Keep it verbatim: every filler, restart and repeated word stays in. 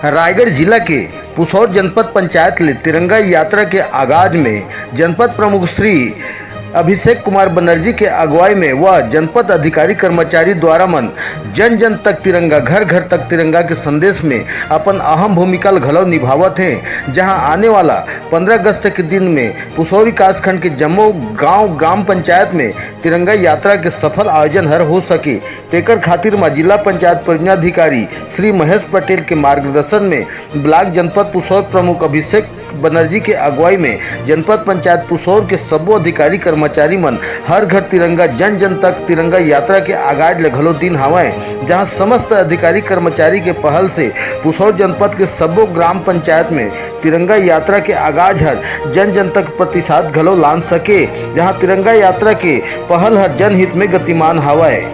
रायगढ़ जिला के पुसौर जनपद पंचायत ले तिरंगा यात्रा के आगाज में जनपद प्रमुख श्री अभिषेक कुमार बनर्जी के अगुवाई में व जनपद अधिकारी कर्मचारी द्वारा मन जन जन तक तिरंगा, घर घर तक तिरंगा के संदेश में अपन अहम भूमिका ल घलो निभावत हें, जहां आने वाला पंद्रह अगस्त के दिन में पुसौर विकासखंड के जम्मो गांव ग्राम पंचायत में तिरंगा यात्रा के सफल आयोजन हर हो सके, तेकर खातिर म जिला पंचायत परियोजना अधिकारी श्री महेश पटेल के मार्गदर्शन में ब्लॉक जनपद पुसौर प्रमुख अभिषेक बनर्जी के अगुवाई में जनपद पंचायत पुसौर के सब्बो अधिकारी कर्मचारी मन हर घर तिरंगा, जन जन तक तिरंगा यात्रा के आगाज ल घलो दिन हावय, जहां समस्त अधिकारी कर्मचारी के पहल से पुसौर जनपद के सब्बो ग्राम पंचायत में तिरंगा यात्रा के आगाज हर जन जन तक प्रतिसाद घलो लान सके, जहां तिरंगा यात्रा के पहल हर जनहित में गतिमान हावय।